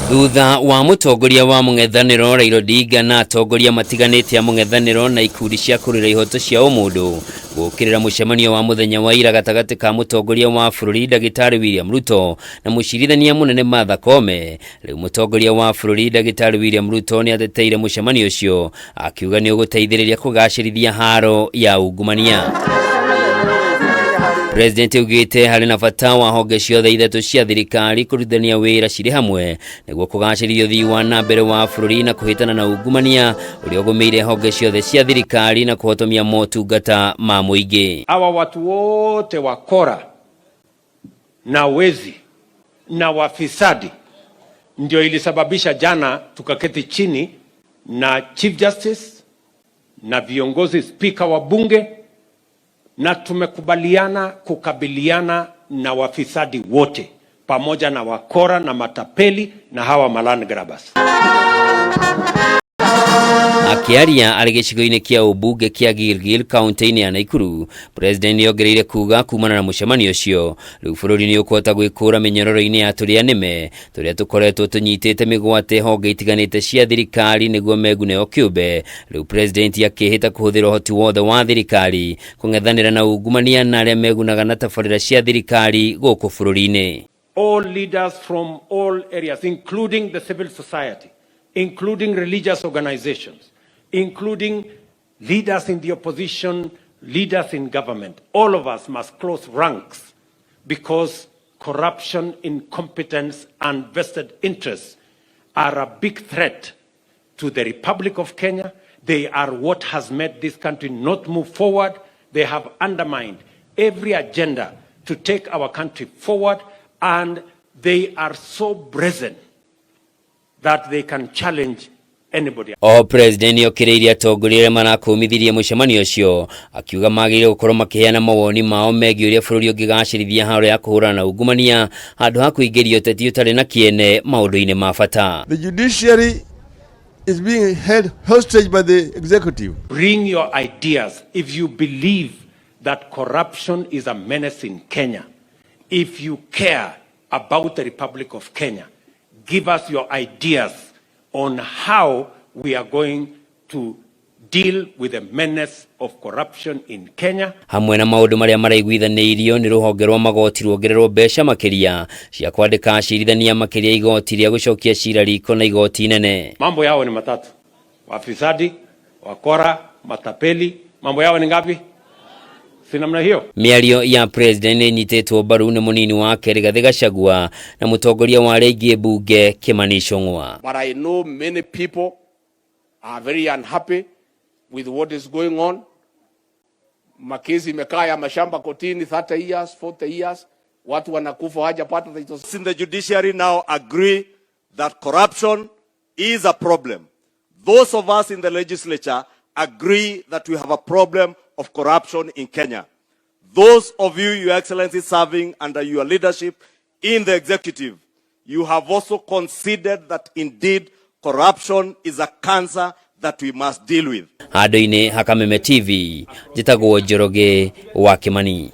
Thutha wa mũtongoria wa mũng'ethanĩro Raila Odinga na atongoria matiganĩte a mũng'ethanĩro na ikundi cia kũrũĩra ihoto cia ũmũndũ gũkĩrĩra mũcemanio wa mũthenya wa ira gatagatĩ ka mũtongoria wa bũrũri Ndagĩtarĩ William Ruto na mũcirithania mũnene Martha Koome, rĩu mũtongoria wa bũrũri Ndagĩtarĩ William Ruto nĩ ateteire mũcemanio ũcio akiuga nĩ ũgũteithĩrĩria kũgacĩrithia haro ya ungumania. President augĩte harĩ na bata wa honge ciothe ithatũ cia thirikari kũrutithania wĩra cirĩ hamwe nĩguo kũgacĩrithia ũthii wa na mbere wa bũrũri na kũhĩtana na ungumania ũrĩa ũgũmĩire honge ciothe cia thirikari na kũhotomia motungata ma mũingĩ. Hawa watu wote wakora na wezi na wafisadi ndio ilisababisha jana tukaketi chini na Chief Justice na viongozi, spika wa bunge, na tumekubaliana kukabiliana na wafisadi wote pamoja na wakora na matapeli na hawa maland grabbers. Akĩaria arĩ gĩcigo-inĩ kĩa ũmbunge kĩa Gilgil kaunti-inĩ ya Naikuru, President nĩongereire kuga kumana na mũcemanio ũcio rĩu bũrũri nĩ ũkũhota gwĩkũra mĩnyororo-inĩ ya tũrĩa nĩme tũrĩa tũkoretwo tũnyitĩte mĩgwate honge itiganĩte cia thirikari nĩguo megune o kĩũmbe. Rĩu President akĩhĩta kũhũthĩra ũhoti wothe wa thirikari kũng'ethanĩra na ungumania na arĩa megunaga na tabarĩra cia thirikari gũkũ bũrũri-inĩ. All leaders from all areas, including the civil society, including religious organizations, including leaders in the opposition, leaders in government. All of us must close ranks because corruption, incompetence, and vested interests are a big threat to the Republic of Kenya. They are what has made this country not move forward. They have undermined every agenda to take our country forward, and they are so brazen that they can challenge anybody. O President nĩokĩrĩirie atongoria arĩa marakũmithirie mũcemanio ũcio akiuga magĩrĩire gũkorwo makĩheana mawoni mao megiĩ ũrĩa bũrũri ũngĩgacĩrithia haro ya kũhũrana na ungumania handũ ha kũingĩria ũteti ũtarĩ na kĩene maũndũ-inĩ ma bata. The judiciary is being held hostage by the executive. Bring your ideas if you believe that corruption is a menace in Kenya. If you care about the Republic of Kenya, give us your ideas on how we are going to deal with the menace of corruption in Kenya. Hamwe na maũndũ marĩa maraiguithanĩirio nĩ rũhonge rwa magoti ruongererwo mbeca makĩria cia kwandĩka acirithania makĩria, igoti rĩa gũcokia cira riko na igoti inene. Mambo yao ni matatu: wafisadi, wakora, matapeli. Mambo yao ni ngapi? Si namna hiyo? Mĩario ya President nĩ ĩnyitĩtwo mbaru nĩ mũnini wake Rigathĩ Gachagua na mũtongoria wa arĩa aingĩ mbunge Kimani Ichung'wa. But I know many people are very unhappy with what is going on. Makesi imekaa ya mashamba kotini 30 years, 40 years, watu wanakufa hawajapata titles. In the judiciary now agree that corruption is a problem. Those of us in the legislature agree that we have a problem of corruption in Kenya. Those of you, Your Excellency, serving under your leadership in the executive, you have also conceded that indeed corruption is a cancer that we must deal with. Handũ-inĩ ha Kameme TV, njĩtagwo Njoroge wa Kimani.